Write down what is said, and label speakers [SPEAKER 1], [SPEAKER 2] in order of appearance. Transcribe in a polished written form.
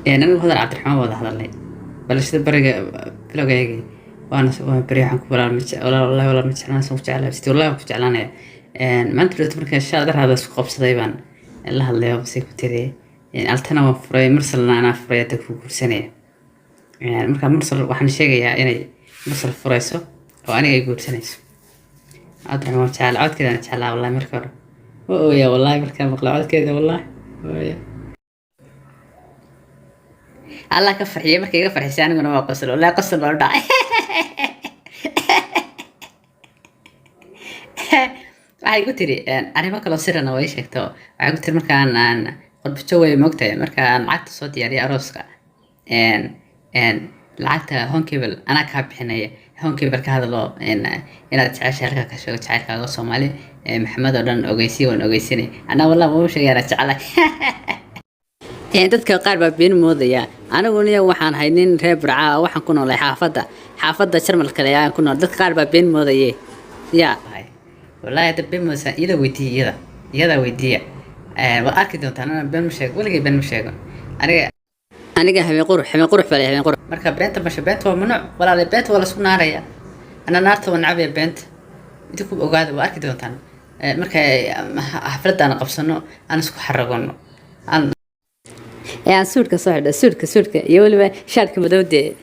[SPEAKER 1] Anigu Hodan Cabdiraxmaan wada hadalnay balashada bariga bilowgaygii, waana waan beri waxaan ku walaal ma walaal, wallahi walaal ma jeclaan, ku jeclaa sidii, wallahi waan ku jeclaanaya. Maanta dhowto markaa shalay daraada isku qabsaday baan la hadlay oo say ku tiri altana waan furay, Mursalna anaa furay, hadda ku guursanaya. Marka Mursal waxaan sheegayaa inay Mursal furayso oo aniga ay guursanayso. Cabdiraxmaan waan jeclaa, codkeedaan jeclaa wallahi. Marka hore waa ooyaa wallahi, markaan maqla codkeeda wallahi waa ooyaa. Allah ka farxiyay, markay iga farxisay aniguna waa qosol, wallahi qosol baan u dhacay. Waxay ku tiri arrimo kaloo sirana way sheegto. Waxay ku tiri markaan aan qurbajo way moogtahay, markaan lacagta soo diyaariya arooska, lacagta honkebel anaa kaa bixinaya. Honkebel ka hadlo inaad jeceshahay, halkaa ka sheego jacaylkaaga Soomaali Maxamed oo dhan ogeysiya. Waan ogeysinay anaa, wallah ma u sheegay anaa jecelahay. Dadka qaar baa been moodaya. Anigu niya waxaan ahay nin reer Burca ah, waxaan ku noolay xaafadda Jarmalka le ayaan ku nool. Dadka qaar baa been moodaye ya. Wallaahi hadda been moodaysaa, iyada weydiiya, iyada weydiiya. Waad arki doontaan anaa been ma sheego, weligay been ma sheego aniga. Aniga habeen qurux, habeen qurux baa la habeen qurux. Marka beenta masha, beenta waa mamnuuc walaale, beenta waa lasku naaraya. Ana naarta waa nacabaya beenta, idinku ogaada. Waa arki doontaan marka xafladda aan qabsano, aan isku xaragono, aan suudhka soo xidho, suudhka iyo weliba shaadhka madow dee.